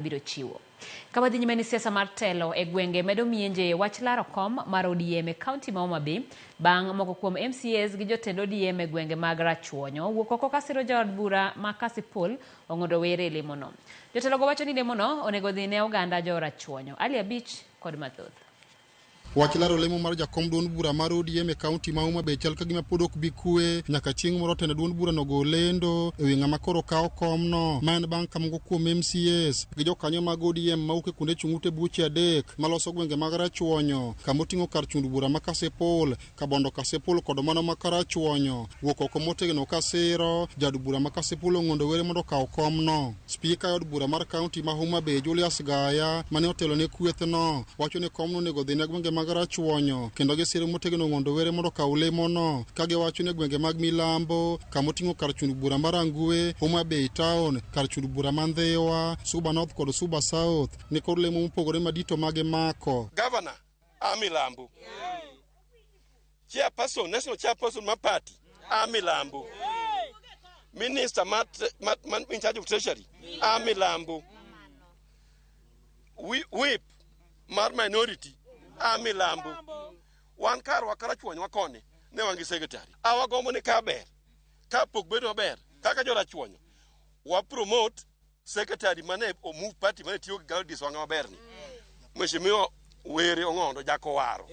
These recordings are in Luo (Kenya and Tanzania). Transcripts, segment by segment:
Biro chiwo. Ka wadhi nyime ni siasa mar telo e gwenge medo mienje wach laro kom mar ODM e kaunti ma Homa Bay bang' moko kuom MCAs gi jotend ODM e gwenge mag Rachuonyo wuok oko kasiro jaod bura ma Kasipul Ong'ondo Were e lemono. Jotelogo wacho ni lemono onego dhi ne oganda jo Rachuonyo. Ali Abich kod mathoth. Wach laro lemo mar jakom duond bura mar ODM e kaunti ma Homa Bay chal ka gima pod ok bi kwe nyaka chieng' moro tend duond burano go lendo e wi ng'ama koro kawo komno, ma en bang' ka moko kuom MCAs gi jokanyo mag ODM mawuok e kuonde chung' ute buche adek maloso gwenge mag Rachuonyo, kama oting'o kar chund bura ma Kasipul, Kabondo Kasipul kod mano ma Karachuonyo, wuok oko motegno ka siro jaod bura ma Kasipul Ong'ondo Were mondo okaw komno. Spika e od bura mar kaunti ma Homa Bay Julius Gaya mane otelo ne kwethno wacho ni komno onego odhi ne gwenge mag Rachuonyo kendo gisiro motegno Ong'ondo Were mondo okaw lemono, ka giwacho ni gwenge mag milambo kama oting'o kar chund bura mar Rangwe, Homa Bay Town, kar chund bura ma Ndhiwa, Suba North kod Suba South ni kod lemo mopogore madito ma gimako. Governor a Milambo. Chairperson, national chairperson ma party a Milambo. Minister ma, ma, ma in charge of treasury a Milambo. Whip mar minority a Milambo. Wan karwa Karachuonyo koni ne wan gi secretary. Awagombo ni ka ber, ka pok bedo maber kaka jorachuonyo wa promote secretary mane omove party mane tiyo gi Gladys Wanga maber ni, Mheshimiwa Were Ong'ondo Jakowaro,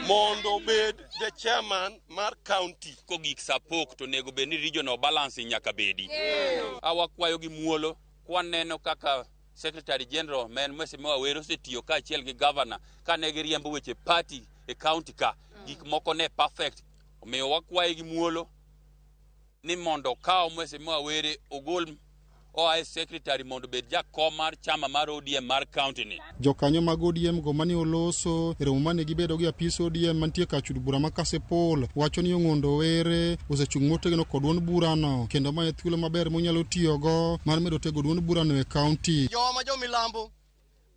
mondo obed the chairman mar county. Kogik sapok to onego bed ni regional balancing nyaka bedi. Awakwayo gi muolo kwaneno kaka Secretary General ma en Mheshimiwa Were osetiyo kaachiel gi governor kane giriembo weche party e county ka, gik moko ne perfect. Omiyo wakwaye gi muolo ni mondo okaw Mheshimiwa Were ogol oa e secretary mondo obed jakom mar chama mar ODM mar county ni. Jokanyo mag ODM go mane oloso e romo mane gibedo gi apis ODM mantie kar chud bura ma Kasipul wacho ni Ong'ondo Were osechung' motegno kod duond burano kendo ma e thuolo maber monyalo tiyogo mar medo tego duond burano e kaunti. Joma jo milambo,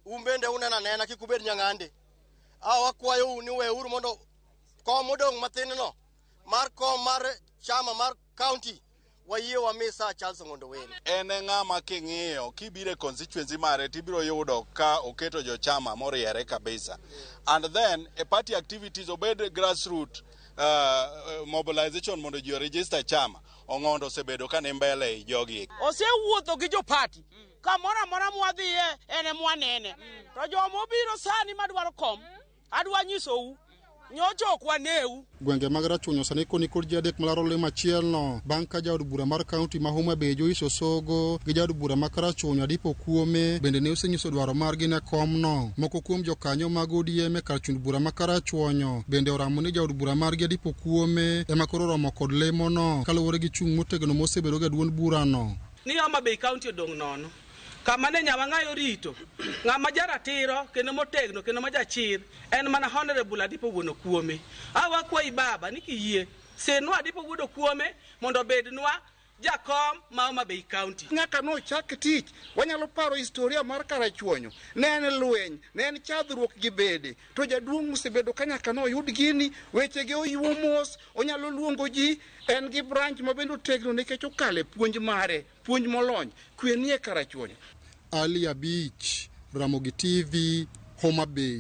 un bende uneno anena, kik ubed nyang'ande. A wakwayou ni weuru mondo kom modong' matin no mar kom mar chama mar county wayie wami Sir Charles Ong'ondo Were. En e ng'ama king'iyo kibiro e constituency mare tibiro yudo ka oketo jochama moriere kabisa. And then e party activities, obed grassroot mobilization mondo ji oregister chama, Ong'ondo osebedo ka ni mbele ei jogi. Osewuotho gi jopati kamoro amora mwadhiye, en emwanene. To joma obiro sani madwaro kom, adwa nyisou nyocha ok waneu. Gwenge mag Rachuonyo sani koni kod ji adek malaro lemo achielno bang' ka jaod bura mar kaunti ma Homa Bay Joyce Osogo gi jaod bura ma Karachuonyo Adipo Kuome bende ne osenyiso dwaro margi ne komno. Moko kuom jokanyo mag ODM e kar chund bura ma Karachuonyo bende oramo ni jaod bura margi Adipo Kuome ema koro oromo kod lemono kaluwore gi chung' motegno mosebedo ga duond burano. Ni Homa Bay County odong' nono kama ne Nyawang'ayi orito ng'ama jaratiro kendo motegno kendo ma jachir en mana Honorable Adipo Wuon Okuome. A wakwayi baba ni kiyie sirnwa Adipo Wuod Okuome mondo obednwa jakom ma Homa Bay County. Nyaka nochak tich, wanyalo paro historia mar Karachuonyo. Ne en lweny, ne en chadhruok gi bede. To jaduong' osebedo ka nyaka noyud gini, wechege oyuo mos, onyalo luongo ji, en gi branch ma bende otegno nikech okalo e puonj mare, puonj molony. Kwe nie Karachuonyo. Ali Abich, Ramogi TV, Homa Bay.